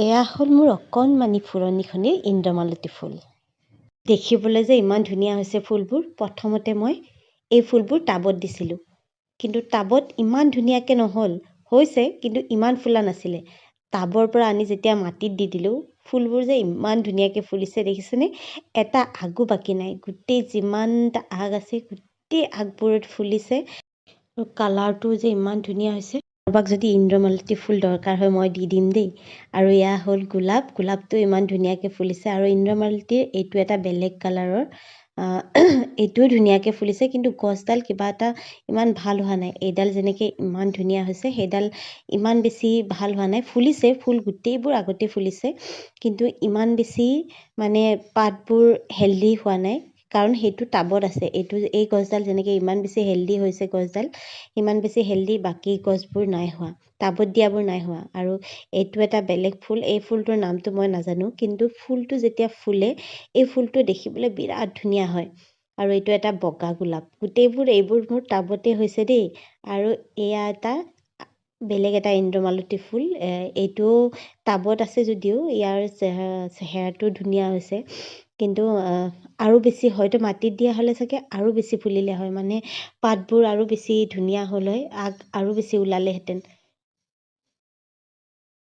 এয়া হ'ল মোৰ অকণমানি ফুলনিখনিৰ ইন্দ্ৰমালতী ফুল। দেখিবলৈ যে ইমান ধুনীয়া হৈছে ফুলবোৰ। প্ৰথমতে মই এই ফুলবোৰ টাবত দিছিলোঁ, কিন্তু টাবত ইমান ধুনীয়াকৈ নহ'ল। হৈছে, কিন্তু ইমান ফুলা নাছিলে। টাবৰ পৰা আনি যেতিয়া মাটিত দি দিলোঁ, ফুলবোৰ যে ইমান ধুনীয়াকৈ ফুলিছে, দেখিছেনে? এটা আগো বাকী নাই। গোটেই যিমানটা আগ আছে, গোটেই আগবোৰত ফুলিছে আৰু কালাৰটো যে ইমান ধুনীয়া হৈছে। কাৰোবাক যদি ইন্দ্ৰমালতী ফুল দৰকাৰ হয়, মই দি দিম দেই। আৰু এয়া হ'ল গোলাপ। গোলাপটো ইমান ধুনীয়াকৈ ফুলিছে। আৰু ইন্দ্ৰমালতীৰ এইটো এটা বেলেগ কালাৰৰ, এইটোও ধুনীয়াকৈ ফুলিছে, কিন্তু গছডাল কিবা এটা ইমান ভাল হোৱা নাই। এইডাল যেনেকৈ ইমান ধুনীয়া হৈছে, সেইডাল ইমান বেছি ভাল হোৱা নাই। ফুলিছে ফুল, গোটেইবোৰ আগতে ফুলিছে, কিন্তু ইমান বেছি মানে পাতবোৰ হেল্ডি হোৱা নাই, কাৰণ সেইটো টাবত আছে। এইটো এই গছডাল যেনেকৈ ইমান বেছি হেল্ডি হৈছে গছডাল, ইমান বেছি হেল্ডি বাকী গছবোৰ নাই হোৱা, টাবত দিয়াবোৰ নাই হোৱা। আৰু এইটো এটা বেলেগ ফুল। এই ফুলটোৰ নামটো মই নাজানো, কিন্তু ফুলটো যেতিয়া ফুলে, এই ফুলটো দেখিবলৈ বিৰাট ধুনীয়া হয়। আৰু এইটো এটা বগা গোলাপ। গোটেইবোৰ এইবোৰ মোৰ টাবতে হৈছে দেই। আৰু এয়া এটা বেলেগ এটা ইন্দ্ৰমালতী ফুল। এইটোও টাবত আছে যদিও ইয়াৰ চেহেৰাটো ধুনীয়া হৈছে, কিন্তু আৰু বেছি হয়তো মাটিত দিয়া হ'লে চাগে আৰু বেছি ফুলিলে হয়, মানে পাতবোৰ আৰু বেছি ধুনীয়া হ'ল হয়, আগ আৰু বেছি ওলালেহেঁতেন।